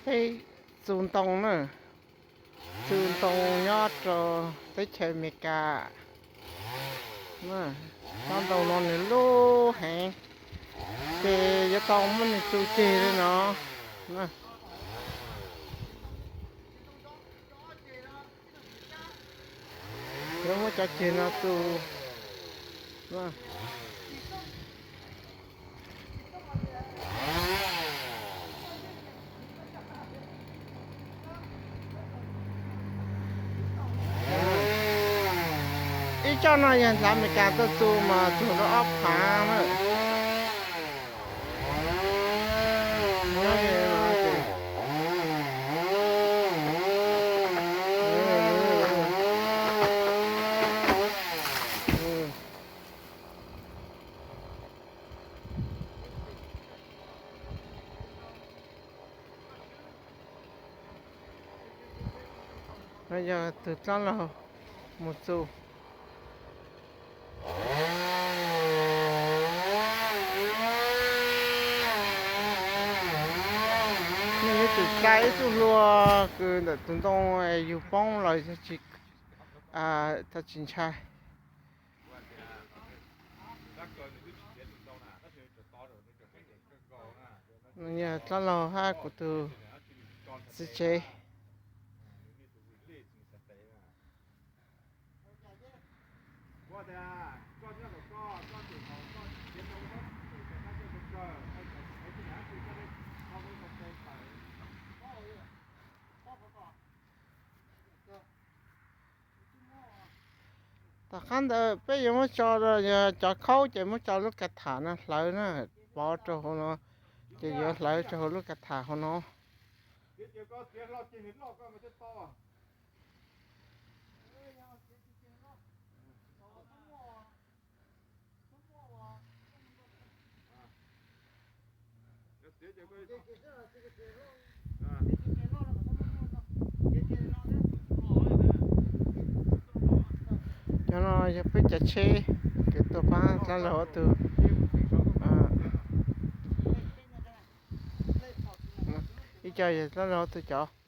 Peb txu ntoo na, txu ntoo nyob rau teb chaws Amelikas. Tsob ntoo no nws lub heev, ces yuav tau muab nws txu ceg li no. Yuav muab cov ceg no txu. Ib tsob no yog ntawv Amelikas tuaj txu mas txug rau ob phav na. No yog tus dlab laug mus txu. Nej yuav tsum tsa ib tug hlua kws ntawm tus ntoo yug poob los tsis, tsis ntshai. Yog dlab laug hab kuv tus txiv tsev. Tom qab ntawd peb yuav muab tso, yog cov khaub ces muab tso lub ka tham no hlawv na, pov rau hauv no, ces yuav hlawv rau hauv lub ka tham hauv no. Cov no yog peb cov tsheb kws tuaj pab dlab laug ob tug. Ib co yog dlab laug ob tug cov.